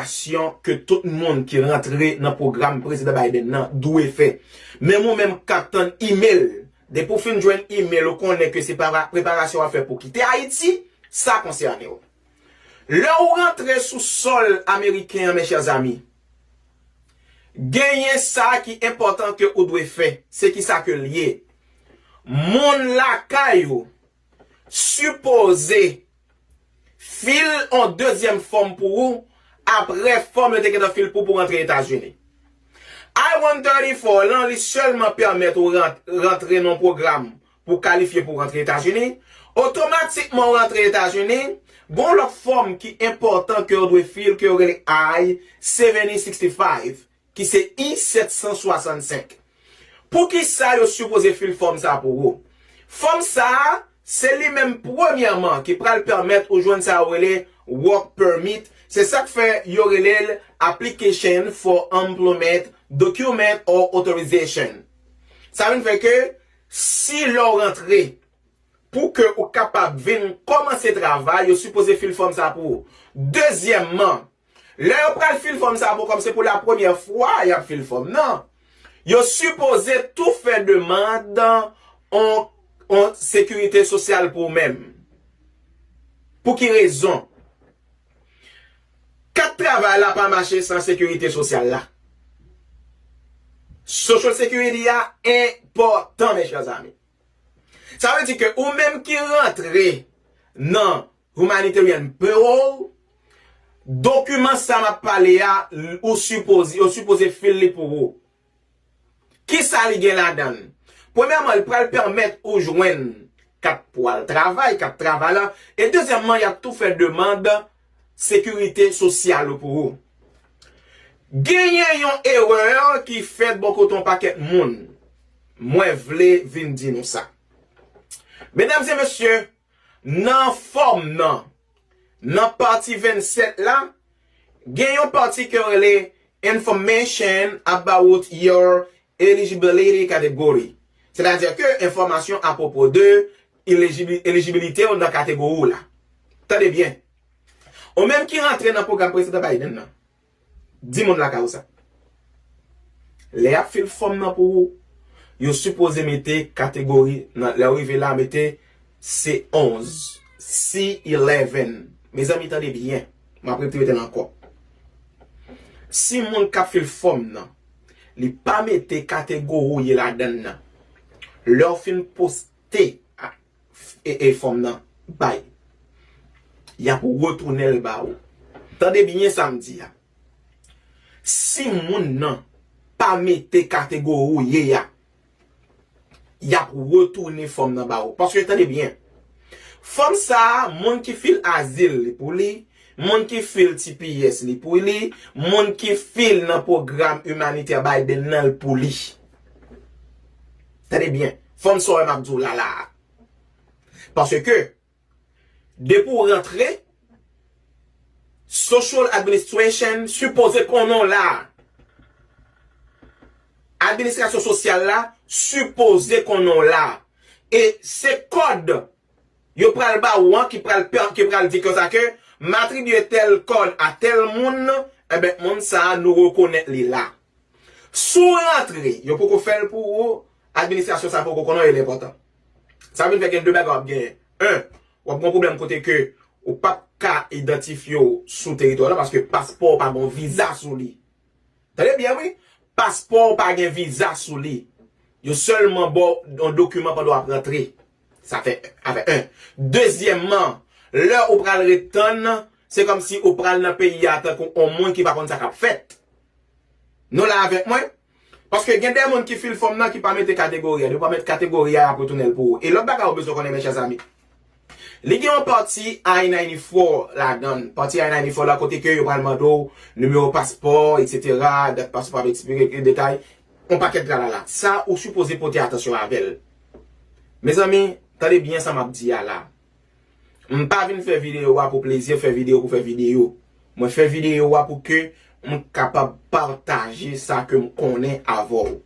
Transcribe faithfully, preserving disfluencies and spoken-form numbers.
preparasyon ke tout moun ki rantre nan pwogram Prezidan Biden nan dwe fè. Menm ou menm k ap tann email, depi w fin jwenn email, ou konnen ke se para-, preparasyon w ap fè pou kite Ayiti, sa konsène w. Lè w rantre sou sòl ameriken an, mes chers amis, genyen sa ki enpòtan ke ou dwe fè. Se ki sa ke l ye? Moun lakay ou sipoze fil on dezyèm fòm pou ou apre fòm yo te gentan fil pou pou rantre Etazini. I one thirty-four lan, li sèlman pèmèt ou rant-, rantre nan pwogram pou kalifye pou rantre Etazini. Otomatikman ou rantre Etazini, gon lòt fòm ki enpòtan ke ou dwe fil ke yo rele I seventy sixty-five, ki se I sèt san swasannsenk. Poukisa yo sipoze fil fòm sa pou ou? Fòm sa a, se li menm premyèman ki pral pèmèt ou jwenn sa yo rele work permit. Se sa k fè yo rele l application for employment document or authorization. Sa vin fè ke si lè w rantre, pou ke ou kapab vin kòmanse travay, yo sipoze fil fòm sa pou ou. Dezyèmman, lè yo pral fil fòm sa pou ou, kòm se pou la premyè fwa y ap fil fòm nan, yo sipoze tou fè demann on, on sekirite sosyal pou ou menm. Pou ki rezon? Kat travay la pa mache san sekirite sosyal la. Social Security a enpòtan, mes chers amis. Sa vle di ke ou menm ki rantre nan humanitarian parole, dokiman sa m ap pale a, ou sipoze, yo sipoze fil li pou ou. Kisa li gen ladan l? Premyèman, li pral pèmèt ou jwenn kat pou al travay, kat travay la. E dezyèmman, y ap tou fè demann sekirite sosyal ou pou ou. Genyen yon erè ki fèt bò kote yon pakèt moun. Mwen vle vin di nou sa. Medam e mesye, nan fòm nan, nan pati vennsèt la, gen yon pati ke yo rele Information about your eligibility category. Sètadi ke enfòmasyon apwopo de elejibi-, elijibilite w nan kategori w la. Tande byen. Ou menm ki rantre nan pwogram Prezidan Biden nan, di moun lakay ou sa. Lè y ap fil fòm nan pou ou, yo sipoze mete kategori nan, lè w rive la, mete C onz, C eleven. Mezanmi, tande byen. M ap repete l ankò. Si moun k ap fil fòm nan, li pa mete kategori w ye ladan l nan, lè w fin poste a, e, e fòm nan bay, y ap retounen l ba ou. Tande byen sa m di a. Si moun nan pa mete kategori w ye a, y ap retounen fòm nan ba ou. Paske, tande byen, fòm sa a, moun ki fil azil li pou li, moun ki fil T P S li pou li, moun ki fil nan pwogram imanitè Biden nan li pou li. Tande byen, fòm sa w wè m ap di w la la a. Paske, depi w rantre, Social Administration sipoze konnen w la. Administrasyon sosyal la sipoze konnen w la. E se kòd yo pral ba ou an ki pral pè-, ki pral di konsa ke m atribye tèl kòd a tèl moun, enben, moun sa a, nou rekonèt li la. Si w rantre, yo poko fè l pou ou, administrasyon sa poko konnen w, e l enpòtan. Sa vin fè gen de bagay w ap genyen. En, w ap gen yon pwoblèm kote ke ou p ap ka idantifye w sou teritwa la paske paspò w pa gen yon viza sou li. Tande byen, wi. Paspò w pa gen viza sou li. Yo sèlman ba w yon dokiman pandan w ap rantre. Sa fè, sa fè en. Dezyèmman, lè ou pral ret tann, se kòmsi ou pral nan peyi a tankou yon moun ki pa konn sa k ap fèt. Nou la avèk mwen? Paske gen de moun ki fil fòm nan ki pa mete kategori a. Depi w pa met kategori a, y ap retounen l pou ou. E lòt bagay ou bezwen konnen, mes chers amis. Li gen yon pati I ninety-four ladan l. Pati I ninety-four la kote ke yo pral mande w nimewo paspò, etsetera, dat paspò ap ekspire, detay, yon pakèt tralala. Sa ou sipoze pote atansyon avè l. Mezanmi, tande byen sa m ap di a la. M pa vin fè videyo a pou plezi, fè videyo pou fè videyo. Mwen fè videyo a pou ke m kapab pataje sa ke m konnen avè w.